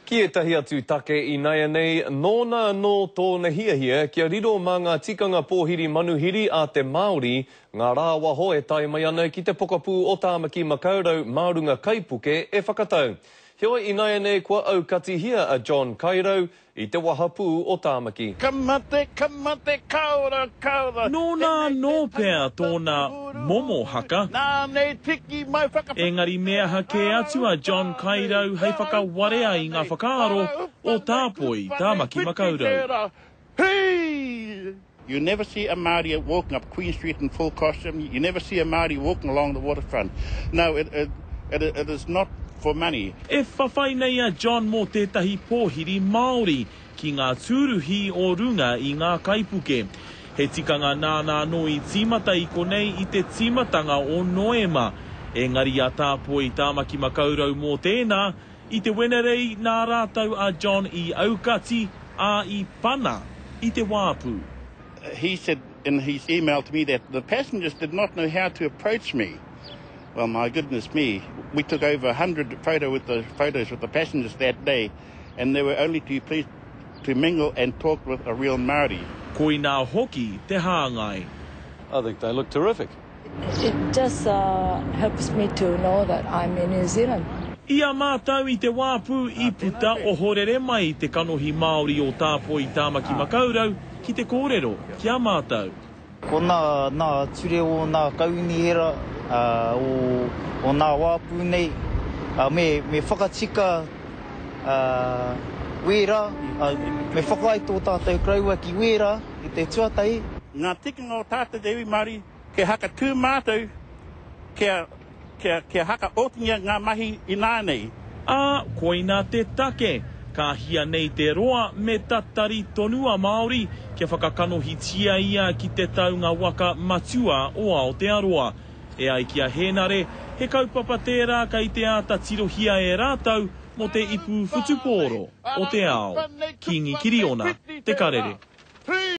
Ki ētahi atu take inaianei, nōna anō tōna hiahia kia riro mā ngā tikanga pōhiri manuhiri a te Māori ngā rāwaho e tae mai ana ki te pokapū o Tāmaki Makaurau mā runga kaipuke e whakatau. Heoi inaianei kua aukatihia a John Kairau i te wahapū o Tāmaki. Ka mate, ka mate, ka ora, ka ora. Nōna anō pea tōna momo haka. Engari me aha kē atu a John Kairau hei whakawarea i ngā whakaaro o Tāpoi, Tāmaki Makaurau. You never see a Māori walking up Queen Street in full costume. You never see a Māori walking along the waterfront. No, it, it, it, it is not for money. E whawhai nei a John mō tētahi pōhiri Māori ki ngā tūruhi o runga i ngā kaipuke. He tikanga nāna anō i tīmata i konei i te tīmatanga o Noema. Engari a Tāpoi Tāmaki Makaurau mō tēnā, I te Wenerei nā rātou a John i aukati, ā, i pana i te wāpu. He said in his email to me that the passengers did not know how to approach me. Well, my goodness me, we took over 100 photo with the photos with the passengers that day and they were only too pleased to mingle and talk with a real Māori. Koinā hoki te hāngai. I think they look terrific. It just helps me to know that I'm in New Zealand. I a mātou i te wāpu i puta ohorere mai te kanohi Māori o Tāpoi Tāmaki Makaurau ki te kōrero ki a mātou. Ko nā, nā ture o nā kaunihera o, o nā wāpu nei, me, me whakatika wērā, me whakaae tō tātou koroua ki wērā i te tuatahi. Ngā tikanga o tātou te iwi Māori Kia haka tū mātou, kia, kia, kia haka otingia ngā mahi ināianei. Ā, koina te take, ka hia nei te roa me tatari tonu a Māori kia whakakanohitia ia ki te taunga waka matua o Aotearoa. E ai ki a Hēnare, he kaupapa tērā kei te āta tirohia e rātou mō te ipu whutupōro o te ao. Kīngi Kiriona, Te Karere.